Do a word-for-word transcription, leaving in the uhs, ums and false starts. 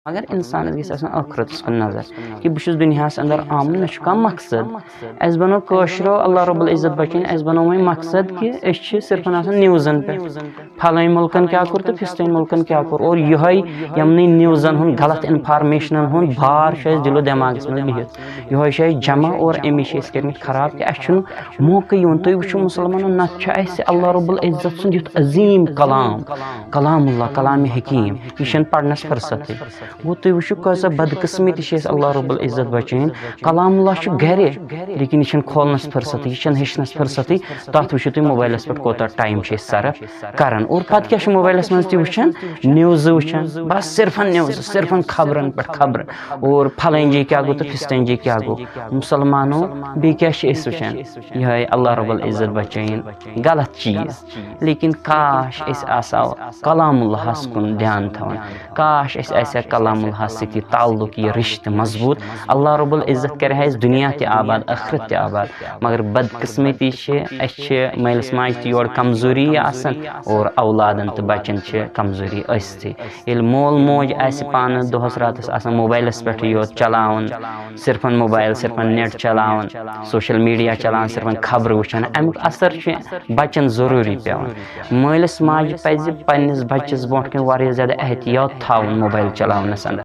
مگر انسانس گژھِ آسُن ٲخرتس کُن نظر، کہِ بہٕ چھُس دُنیاہس اندر آمُت، مےٚ چھُ کانٛہہ مقصد۔ اسہِ بنوو کٲشرو، اللہ رب العزت بچٲیِن، اسہِ بنوو وۄنۍ مقصد کہِ أسۍ چھِ صرفن آسان نِوزن پٮ۪ٹھ، پھلٲنۍ مُلکن کیٛاہ کوٚر تہٕ فِستٲنۍ مُلکن کیٛاہ کوٚر، اور یِہوٚے یِمنٕے نِوزن ہُنٛد، غلط انفارمیشنن ہُنٛد بار چھُ اسہِ دِلو دٮ۪ماغس منٛز بِہِتھ۔ یِہوٚے چھُ اسہِ جمع، اور امی چھِ أسۍ کٔرمٕتۍ خراب کہِ اسہِ چھُنہٕ موقعہٕ یِوان۔ تُہۍ وٕچھِو مسلمانو، نتہٕ چھُ اسہِ اللہ رب العزت سُنٛد یُتھ عظیٖم کلام، کلام اللہ، کلام حکیم، یہِ چھَنہٕ پرنَس فرصتٕے۔ گوٚو، تُہۍ وٕچھِو، کۭژاہ بدقٕسمتی چھِ اَسہِ، اللہ رب العزت بچٲیِن۔ کلام اللہ چھُ گرِ، لیکن یہِ چھَنہٕ کھولنَس فرصتٕے، یہِ چھَنہٕ ہیٚچھنَس فرصتٕے۔ تَتھ وٕچھِو تُہۍ موبایلَس پٮ۪ٹھ کوٗتاہ ٹایم چھِ أسۍ صرف کران۔ اور پَتہٕ کیٛاہ چھِ موبایلَس منٛز تہِ وٕچھان؟ نِوزٕ وٕچھان، بس صرفن نِوزٕ، صرفن خبرن پٮ۪ٹھ خبرٕ۔ اور پھلٲنۍ جایہِ کیٛاہ گوٚو تہٕ فِستٲنۍ جایہِ کیٛاہ گوٚو۔ مسلمانو، بیٚیہِ کیٛاہ چھِ أسۍ وٕچھان؟ یِہوٚے اللہ رب العزت بچٲیِن غلط چیٖز۔ لیکن کاش أسۍ آسہو کلام اللہس کُن دھیان تھاوان، کاش أسۍ آسہِ ہا کلام اللہس سۭتۍ یہِ تعلق، یہِ رشتہٕ مضبوٗط۔ اللہ رب العزت کرِ ہا اَسہِ دُنیا تہِ آباد، ٲخرت تہِ آباد۔ مگر بدقٕسمتی چھِ، اَسہِ چھِ مٲلِس ماجہِ تہِ یورٕ کمزوری آسان، اور اولادن تہٕ بچن چھِ کمزوری ٲسۍتھٕے۔ ییٚلہِ مول موج آسہِ پانہٕ دۄہس راتس آسان موبایلس پٮ۪ٹھٕے یوت چلاوان، صرفن موبایل، صرفن نیٹ چلاوان، سوشل میڈیا چلاوان، صرفن خبرٕ وٕچھان، امیُک اثر چھُ بچن ضروٗری پٮ۪وان۔ مٲلِس ماجہِ پزِ پننِس بچس برونٛٹھ کنہِ واریاہ زیادٕ احتیاط تھاوُن موبایل چلاونس اندر۔